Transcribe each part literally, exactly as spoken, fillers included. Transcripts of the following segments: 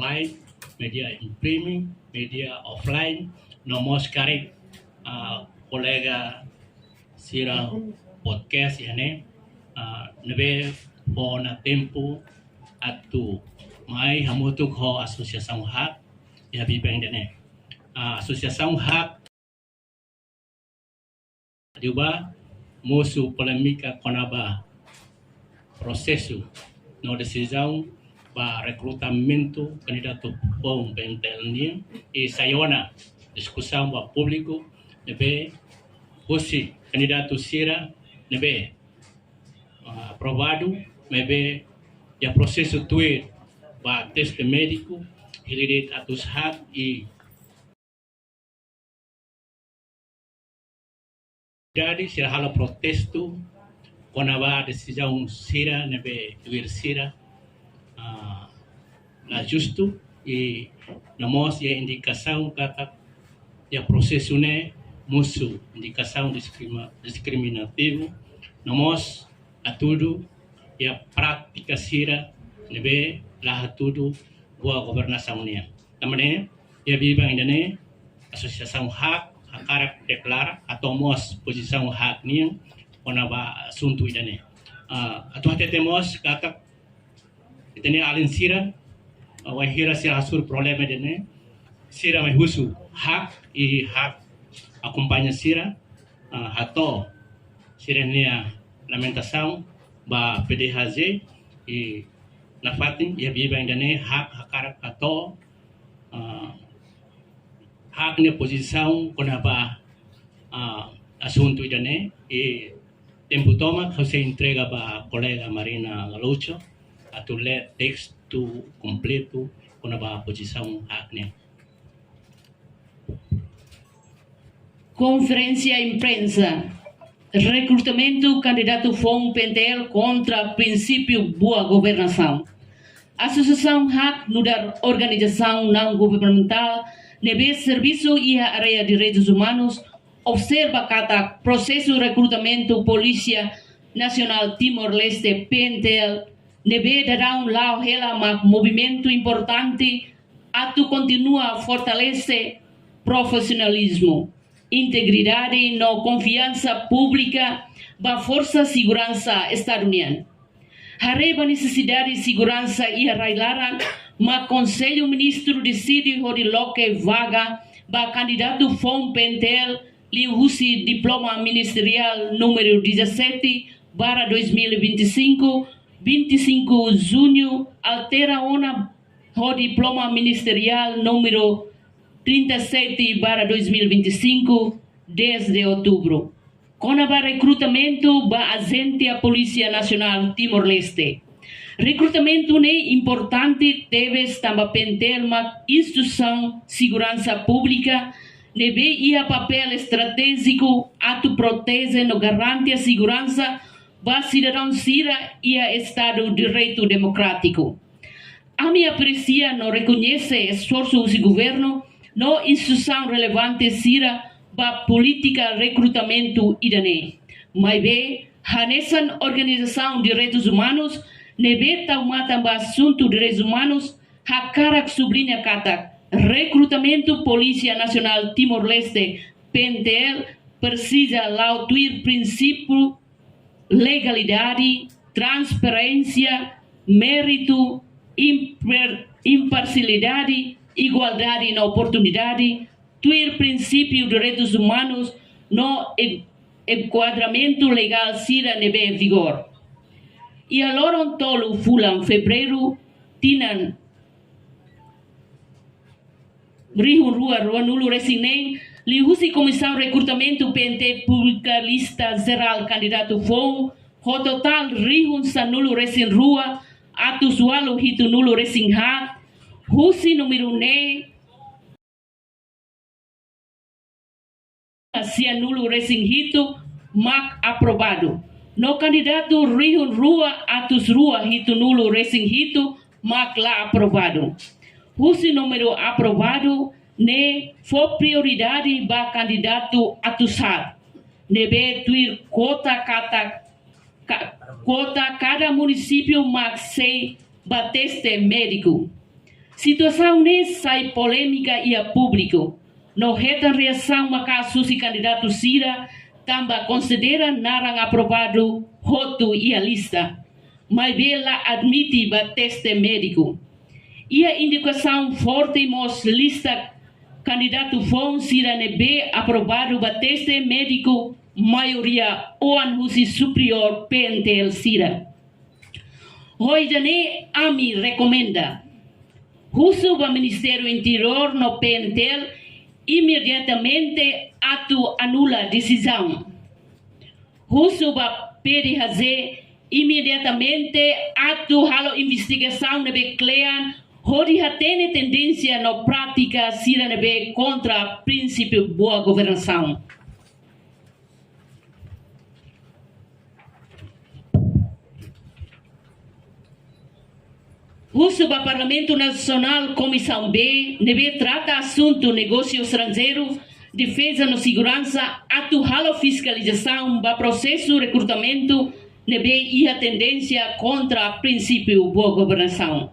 Live, media imprime, media offline, no mós karik, ah, kolega sira podcast iha ne'e, ah, ne'ebé fó ona tempu atu mai hamutuk ho asosiasaun hak iha biban ida-ne'e. Ah, asosiasaun hak Aruba mosu polémika kona-ba prosesu no desizaun ba rekrutamentu kandidatu foun PNTL nian, i sai ona diskusaun ba públiku ne'ebé husi kandidatu sira ne'ebé, ah, aprovadu, maibé iha prosesu tuir ba teste médiku, hili de'it atus haat i dadi sira halo protestu kona-ba desizaun sira ne'ebé tuir sira, ah, la justu i no mós iha indikasaun katak iha prosesu ne'e mosu indikasaun diskrima-, diskriminativu, no mós hatudu iha prátika sira ne'ebé la hatudu boa governasaun nian. Tanba ne'e, iha biban ida-ne'e, asosiasaun hak hakarak deklara atu mós pozisaun hak nian kona-ba asuntu ida-ne'e. Ah, atu hatete mós katak ita-nia alin sira, ah, wainhira sira hasoru problema ida-ne'e, sira mai husu hak i hak akompaña sira, ah, hato'o sira-nia lamentasaun ba PDHJ i nafatin iha biban ida-ne'e hak hakarak hato'o, ah, hak nia pozisaun kona-ba, ah, asuntu ida-ne'e i tempu tomak ha'u sei entrega ba kolega Marina Galucho atu lee testu kompletu kona-ba pozisaun hak ne'e. Konferénsia imprensa. Rekrutamentu kandidatu foun PNTL kontra prinsípiu boa governasaun. Asosiasaun hak nu'udar organizasaun naun governamentál ne'ebé servisu iha área direitus umanus observa katak prosesu rekrutamentu Polísia Nasionál Timor-Leste, PNTL, ne'ebé daudaun la'o hela mak movimentu importante atu kontinua fortalese profisionalizmu, integridade no konfiansa públika ba forsa seguransa Estadu nian. Haree ba nesesidade seguransa iha rai-laran, mak Konsellu Ministru deside hodi loke vaga ba kandidatu foun PNTL liuhusi Diploma Ministeriál númeru dezassete barra dois mil e vinte e cinco, vinte e cinco Junho, altera ona ho Diploma Ministeriál númeru trinta e sete barra dois mil e vinte e cinco, dez de Outubro, kona-ba rekrutamentu ba ajente Polísia Nasionál Timor-Leste. Rekrutamentu ne'e importante tebes tanba PNTL mak instituisaun seguransa públika ne'ebé iha papél estratéjiku atu proteje no garantia seguransa ba sidadaun sira iha Estadu Direitu Demokrátiku. Ami apresia no rekoñese esforsu husi governu no instituisaun relevante sira ba polítika rekrutamentu ida-ne'e. Maibé, hanesan organizasaun direitus umanus ne'ebé tau matan ba asuntu direitus umanus, hakarak subliña katak rekrutamentu Polísia Nasionál Timor-Leste, PNTL, presiza la'o tuir prinsípiu legalidade, transparénsia, méritu, imper-, imparsialidade, igualdade no oportunidade, tuir prinsípiu direitus umanus no en-, enkuadramentu legál sira ne'ebé vigor. Iha loron tolu fulan Fevereiru, tinan rihun rua ruanulu resin neen, liuhusi Komisaun Rekrutamentu PNTL publika lista jerál kandidatu foun ho totál rihun sanulu resin rua, atus ualu hitunulu resin haat, husi númeru ne'e sianulu resin hitu mak aprovadu, no kandidatu rihun rua atus rua hitunulu resin hitu mak la aprovadu. Husi númeru aprovadu ne'e fó prioridade ba kandidatu atus haat, ne'ebé tuir kuota katak ka-, kuota kada munisípiu mak sei ba teste médiku. Situasaun ne'e sai polémika iha públiku, no hetan reasaun maka'as husi kandidatu sira, tanba konsidera naran aprovadu hotu iha lista, maibé la admite ba teste médiku. Iha indikasaun forte mós lista kandidatu foun sira ne'ebé aprovadu ba teste médiku, maioria oan husi superiór P N T L sira. Ho ida-ne'e ami rekomenda husu ba Ministériu Interiór no P N T L imediatamente atu anula desizaun. Husu ba P D H Z imediatamente atu halo investigasaun ne'ebé kle'an hodi hatene tendénsia no prátika sira ne'ebé kontra prinsípiu boa governasaun. Husu ba Parlamentu Nasionál, Komisaun B, ne'ebé trata asuntu negósiu estranjeiru, defeza no seguransa, atu halo fiskalizasaun ba prosesu rekrutamentu ne'ebé iha tendénsia kontra prinsípiu boa governasaun.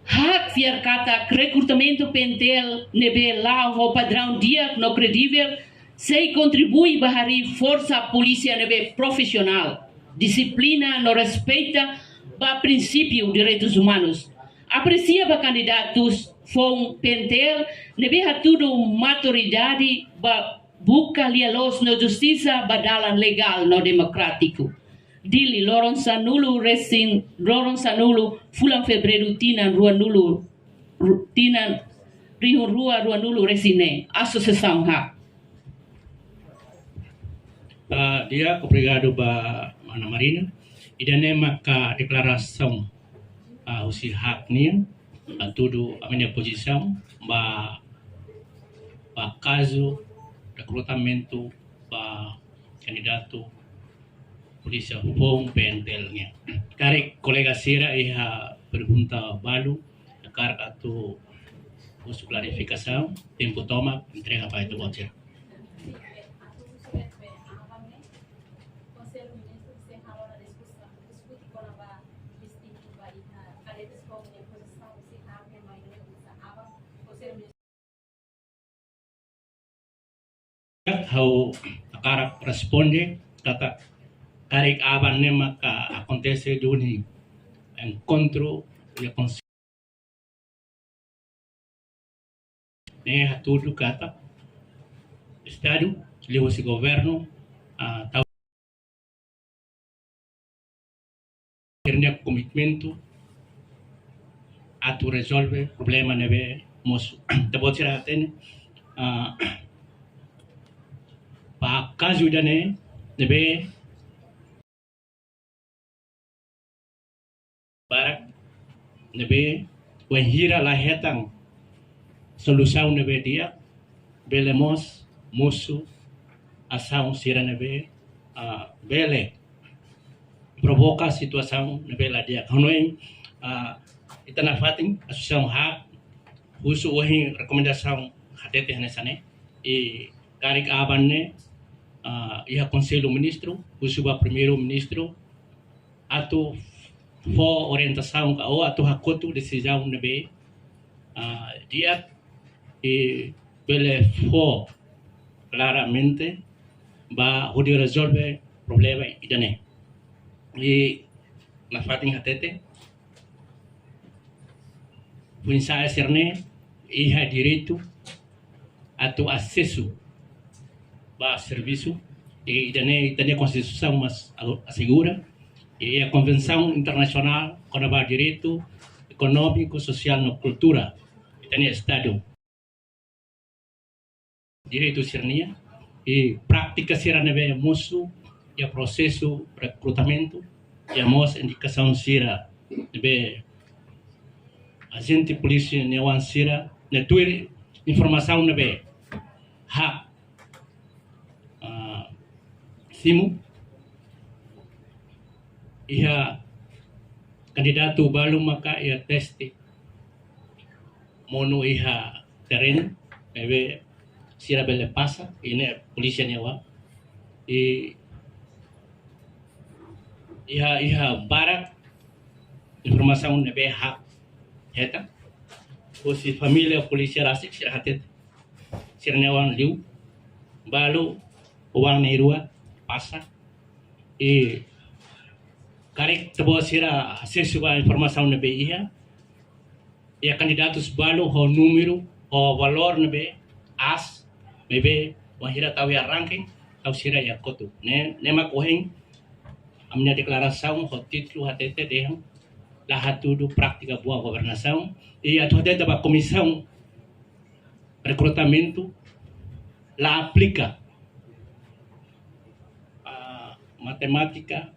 Hakfiar katak rekrutamentu P N T L ne'ebé la'o ho padraun di'ak no kredivel sei kontribui ba harii forsa polísia ne'ebé profisionál, dixiplina no respeita ba prinsípiu direitus umanus. Apresia ba kandidatu foun P N T L ne'ebé hatudu maturidade ba buka lia-loos no justisa ba dalan legál no demokrátiku. Dili, loron sanulu resin, loron sanulu fulan Fevereiru tinan rua nulu, ru-, tinan rihun rua rua nulu resin neen, Asosiasaun HAK. Ah, di'ak, obrigadu ba Mana Marina. Ida-ne'e maka deklarasaun, ah, husi HAK nian, hatudu ami-nia pozisaun ba, ba kazu rekrutamentu ba kandidatu polísia foun P N T L nian. Karik kolega sira iha pergunta balu, hakarak atu husu klarifikasaun, tempu tomak, entrega ba ita-boot sira. Ha'u hakarak responde katak karik aban ne'e maka akontese duni enkontru iha kons-, ne'e hatudu katak Estadu, liuhusi governu, ah, tau sira-nia komitmentu atu rezolve problema ne'ebé mosu. Ita-boot sira hatene, ah, ba kazu ida-ne'e, ne'ebé barak, ne'ebé wainhira la hetan solusaun ne'ebé di'ak, bele mós mosu asaun sira ne'ebé, ah, bele provoka situasaun ne'ebé la di'ak. Hanoin, ah, ita nafatin Asosiasaun HAK husu ohin rekomendasaun hatete hanesan ne'e, i karik aban ne'e, ah, iha Konsellu Ministru, husu ba Primeiru-Ministru, atu fó orientasaun ka ou atu hakotu desizaun ne'ebé, ah, di'ak, i bele fó klaramente ba hodi rezolve problema ida-ne'e. I nafatin hatete, foin-sa'e sira-ne'e iha direitu atu asesu ba servisu, i ida-ne'e, ida-ne'e Konstituisaun mós a-, asegura, i iha Konvensaun Internasionál kona-ba Direitu Ekonómiku, Sosiál no Kultura, ida-ne'e Estadu direitu sira-nian, i prátika sira ne'ebé mosu iha prosesu rekrutamentu, iha mós indikasaun sira ne'ebé ajente polísia nia oan sira ne'e tuir informasaun ne'ebé HAK, ah, simu, iha kandidatu balu maka iha teste monu iha terrenu, ne'ebé sira bele pasa, i ne'e polísia nia oan. I iha, iha barak informasaun ne'ebé HAK hetan, Husi família polísia rasik sira hatete, sira-nia oan liu, balu oan na'in-rua pasa. I karik ita-boot sira asesu ba informasaun ne'ebé iha, iha kandidatus balu ho númeru, ho valór ne'ebé aas, maibé wainhira tau iha ranking, tau sira iha kotuk. Ne'e, ne'e mak ohin ami-nia deklarasaun ho títulu hatete dehan la hatudu prátika boa governasaun. I atu hatete ba komisaun rekrutamentu la aplika, ah, matemátika